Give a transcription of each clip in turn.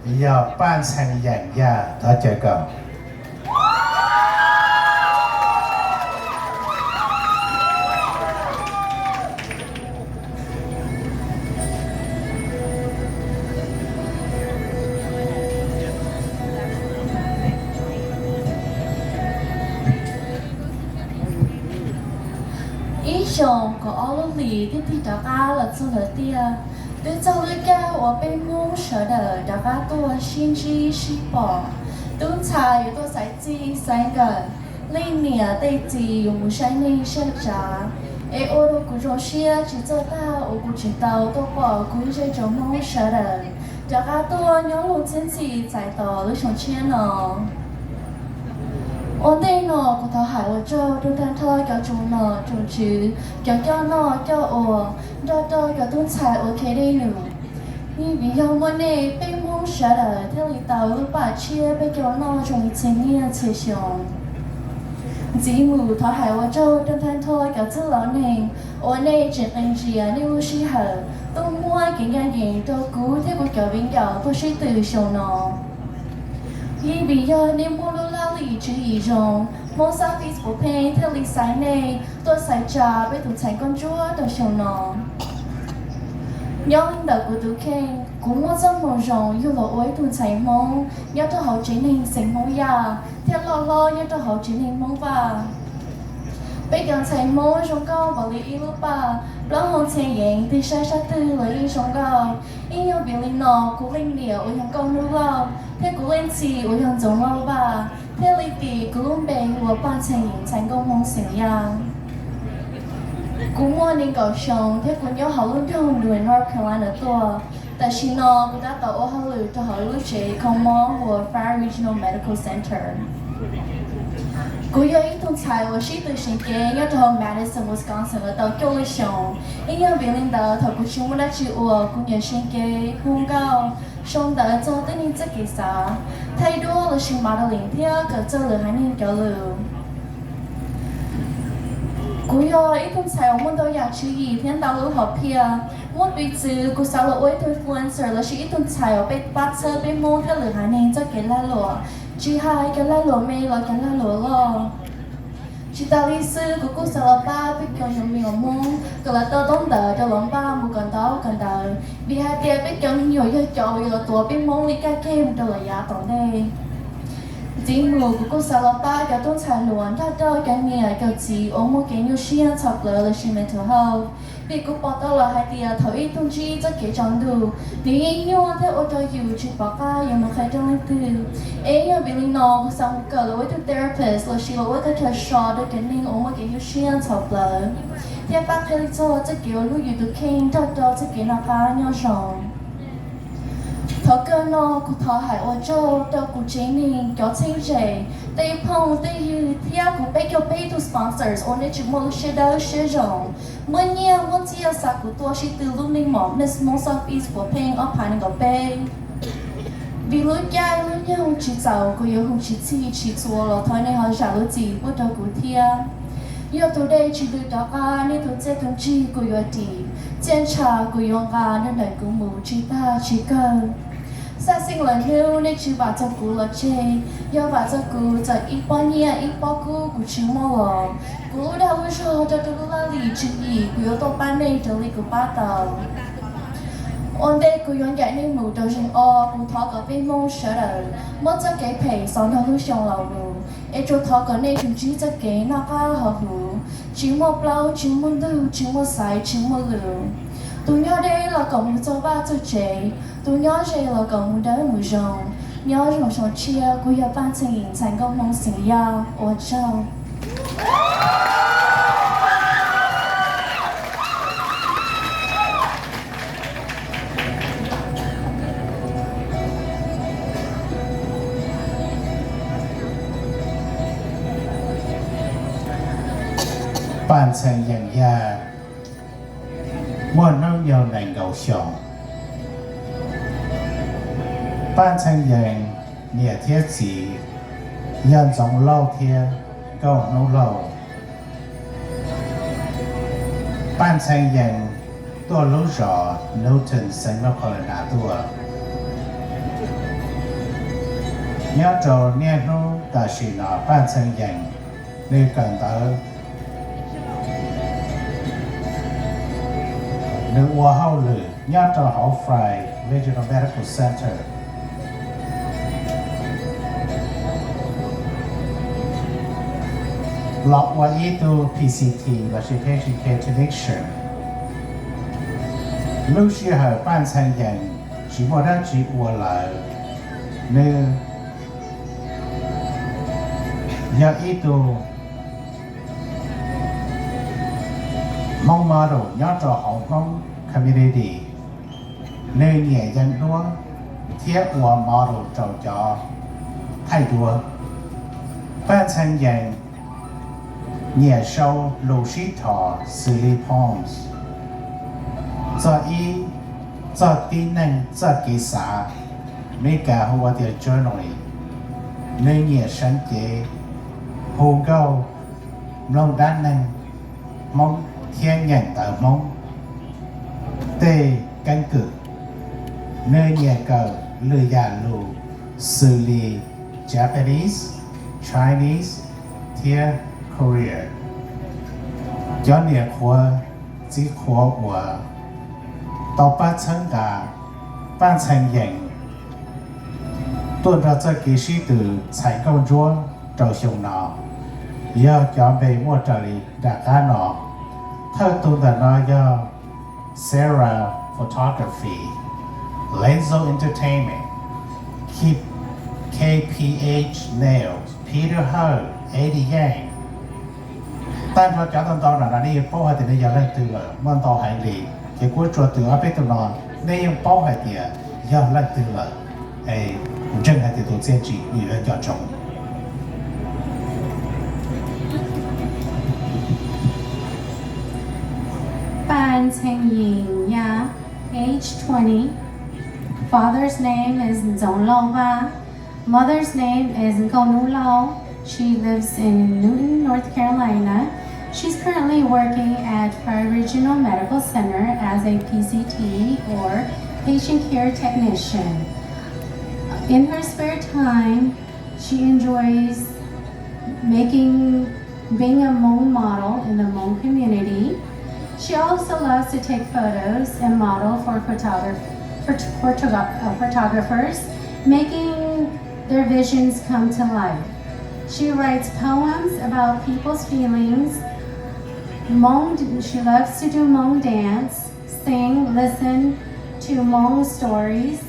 Yog Paj Ntxhee Yeem Yaj, thov caw kom. Ib xyoos kaum ob lub hlis thiaj tig rov qab los txog lawm tiag. Twb txog lub caij uas peb Hmoob sawv daws rov qab tuaj sib ntsib sib pom, tub ntxhais yuav tuaj xaiv txij xaiv nkawm, leej niam tej txiv yuav mus saib neej saib tsav, es ua rau kuv zoo siab tsis txawj tag uas kuv tseem tau tuaj pom kuv ib zej tsoom Hmoob sawv daws rov qab tuaj nyob luag txhiab ntxhi txais tos lub xyoo tshiab no. Ua ntej no kuv thov hais ua tsaug rau tag nrho cov tsoom nom tsoom tswv, cov coj noj coj ua, nrog rau cov tub ntxhais ua ke dej num. Vim yog muaj nej, peb Hmoob sawv daws thiaj li tau lub paj tshiab peb cov noj zoo li txhia niaj txhia xyoo. Ntxiv mus thov hais ua tsaug rau tag nrho cov txwj laus neeg uas nej tseem qee ntsia nej lub sij hawm tuaj muab kev ncaj ncees rau kuv thiab kuv cov viv ncaus tuaj sib tw xyoo no. Yeej vim yog nej muaj lub laj lim tswv yim zoo, Hmoob Southeast Poopheej thiaj li xaiv nej tuaj xaiv tsa peb tus ntxhais nkauj ntsuab rau xyoo no. Nyob li ntawm kuv tus kheej, kuv muaj txoj moo zoo yug los ua ib tug ntxhais Hmoob nyob rau hauv tsev neeg xeem Hmoob Yaj thiab loj hlob nyob rau hauv tsev neeg Hmoob Vaj. Peb cov ntxhais Hmoob zoo nkauj npaum li ib lub paj, plaub hau ntxhia yeev tig saib sab twg los yeej zoo nkauj. Ib yog vim li no kuv leej niam uas yog Nkauj Hnub Lauj thiab kuv leej txiv uas yog Ntxoov Lauj Vaj thiaj li tis kuv lub npe hu ua Paj Ntxhee Yeem ntxhais nkauj Hmoob xeem Yaj. Kuv muaj nees nkaum xyoo thiab kuv nyob hauv lub nroog North Carolina tuaj. Tam sim no kuv tab tom ua hauj lwm rau hauv ib lub tsev kho mob hu ua Frye Regional Medical Center. Kuv yog ib tug ntxhais uas sib tw seev cev nyob rau hauv Madison, Wisconsin los tau cuaj lub xyoos. Ib yog vim li ntawd thaum kuv tsis muaj dab tsi ua kuv nyiam seev cev, hu nkauj, sau ntawv txog tib neeg txoj kev xav, thaij duab lossis modeling thiab kawm txog lwm haiv neeg cov lus. Kuv yog ib tug ntxhais uas muaj ntau yam tswv yim thiab ntau lub hom phiaj. Muaj piv txwv kuv xav los ua ib tug influencer lossis ib tug ntxhais uas pab txhawb peb Hmoob thiab lwm haiv neeg txoj kev lag luam, tsis hais cov lag luam me los cov lag luam loj. Tsis tas li xwb kuv kuj xav los pab peb cov me nyuam Hmoob kom lawv tau taub ntawv rau lawv npaj mus kawm ntaub kawm ntawv, vim hais tias peb cov me nyuam yog cov uas yuav los tuav peb Hmoob li kab ke mus rau lawm yav tom ntej. Ntxiv mus kuv kuj xav los pab cov tub ntxhais hluas nrog rau cov niam cov txiv uas muaj kev nyuaj siab txhaum plawv lossis mental health, vim kuv pom tau los hais tias thaum ib tug ntsib txoj kev tsaus ntuj, nws yeej nyuaj thiab ua rau yus tsis pom qab yuav mus qhia rau leej twg. Es yog vim li no kuv xav mus kawm los ua ib tug therapist lossis los ua ib qho chaw so rau cov neeg uas muaj kev nyuaj siab txhaum plawv, thiab pab qhia li txog txoj kev uas hlub yus tus kheej nrog rau txoj kev noj qab nyob zoo. Thaum kawg no kuv thov hais ua tsaug rau kuv tsev neeg, cov txheeb ze, tej phooj tej ywg thiab kuv peb caug peb tug sponsors uas nej tsis muaj lub siab dawb siab zoo, muab nyiaj muab txiaj xa kuv tuaj sib tw lub neej mom Miss Hmoob Southeast Poopheej ob phav nees nkaum peb. Vim lub caij lub nyoog tsis txaus kuv yuav hu tsis txhij tsis txhua los thov nej ho zam lub txim pub rau kuv thiab. Yog tus dej tsis lwj rov qab nej tus txiaj tus ntsig kuv yuav dim, txiaj ntsha kuv yuav nqa nrog nraim kuv mus tsis tag tsis kawg. Xaj xeem lawm hnub nej tsis vam txog kuv los tseg, yog vam txog kuv txawm ib pob nyiaj ib pob kub kuv tsis muaj los, kuv lub dag lub zog rau rau lub laj lim tswv yim kuv yuav tuaj pab nej raws li kuv pab tau. Ua ntej kuv yuav ncaim nej mus rau zeeg ob, kuv thov kom peb Hmoob sawv daws muab txoj kev phem xaus nrog lub xyoo laus mus, es tsuas thov kom nej tsuas ntsib txoj kev noj qab haus huv, tsis muaj plaub tsis muaj ntug tsis muaj xaiv tsis muaj lwm. Tus nyob deb los kom mus txog vaj txog tsev, tus nyob ze los kom mus dawb mus zoo. Nyob zoo xyoo tshiab, kuv yog Paj Ntxhee Yeem ntxhais nkauj Hmoob xeem Yaj, ua tsaug. Paj Ntxhee Yeem Yaj muaj hnub nyoog nees nkaum xyoo. Paj Ntxhee Yeem niam thiab txiv yog Ntxoov Lauj thiab Nkauj Hnub Lauj. Paj Ntxhee Yeem tuaj lub zos Newton, xeev North Carolina tuaj. Nyob rau niaj hnub tam sim no Paj Ntxhee Yees nws kawm ntawv, nws ua hauj lwm nyob rau hauv Fry Regional Medical Center los ua ib tug P C T lossis Patient Care Technician. Lub sij hawm Paj Ntxhee Yees tsis muaj dab tsi ua lawm, nws yog ib tug Hmoob model nyob rau hauv Hmoob community. Nws nyiam yees duab thiab ua model rau cov thaij duab. Paj Ntxhee Yees nyiam sau lus sib thos xws li poems, txoj ib, txoj tib neeg txoj kev xav, Meskas hu ua tias journaling. Nws nyiam seev cev, hu nkauj, mloog dab neeg Hmoob thiab nyeem ntawv Hmoob tej keeb kwm. Nws nyiam kawm lwm yam lus xws li Japanese, Chinese thiab Korean. Cov niam qhuav txiv qhuav uas tau pab txhawb nqa Paj Ntxhee Yees tuaj nrog txoj kev sib tw txhais nkauj ntsuab rau xyoo no yog cov npe muaj raws li nram qab no. Thawj tug ntawm no yog Sarah Photography, Lenzo Entertainment, K P H Nails, Peter Ho, Eddie Yang. Tag nrho cov ntau ntau no nej yeej paub hais tias nej yog leej twg lawm, muaj ntau heev li. Ces kuv tsuas twg ob peb tug no nej yeej paub hais tias yog leej twg lawm. Es kuv ntseeg hais tias tus txiaj ntsim yuav nco ntsoov. Paj Ntxhee Yees Yaj, age twenty. Father's name is Ntxoov Lauj Vaj. Mother's name is Nkauj Nub Lauj. She lives in Newton, North Carolina. She's currently working at Fry Regional Medical Center as a P C T or patient care technician. In her spare time, she enjoys making, being a Hmong model in the Hmong community. She also loves to take photos and model for photograph-, for, for, uh, photographers, making their visions come to life. She writes poems about people's feelings. Hmong, she loves to do Hmong dance, sing, listen to Hmong stories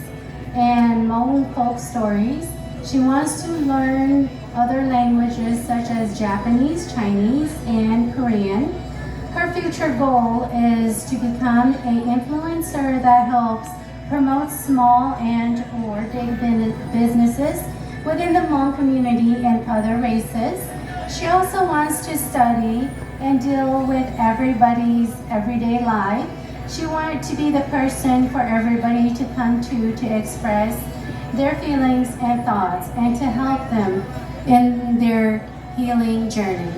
and Hmong folk stories. She wants to learn other languages such as Japanese, Chinese, and Korean. Her future goal is to become an influencer that helps promote small and or big bin-, businesses within the Hmong community and other races. She also wants to study and deal with everybody's everyday life. She wanted to be the person for everybody to come to to express their feelings and thoughts and to help them in their healing journey.